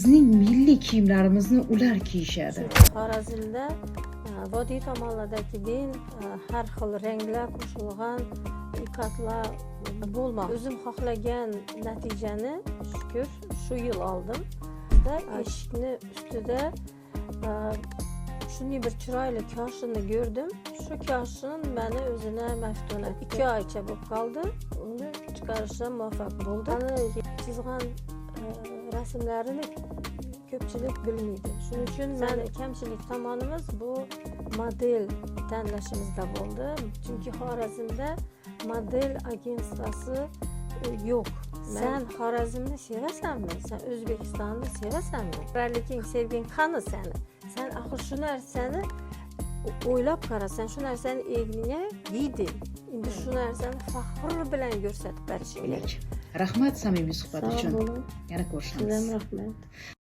Bizning milliy kiyimlarimizni ular kiyishadi. Xorazmda vodiy tomonlardagidek har xil ranglar qo'shilgan ikatlar bo'lmadi. O'zim xohlagan natijani, shukur, shu yil oldim. Eshikni ustida shunday bir chiroyli koshini ko'rdim. Shu koshin meni o'zine maftun etdi. 2 oycha bo'lib qoldi, uni chiqarishga muvaffaq bo'ldim. Mani chizgan rasmlarini ko'pchilik bilmaydi. Shuning uchun man kamchilik tomonimiz bu model tanlashimizda bo'ldi, chunki Xorazmda model agentstvosi yo'q. San Xorazmni sevasanmi, san O'zbekistonni sevasanmi, lekin sevging qani sani? San axir shu narsani o'ylab qara, san shu narsani egningga kiyding, endi shu narsani faxr bilan ko'rsatib berishing kerak. Rahmat samimiy suhbat Sog' uchun. bo'ling. Yana Sizga ko'rishamiz. ham rahmat.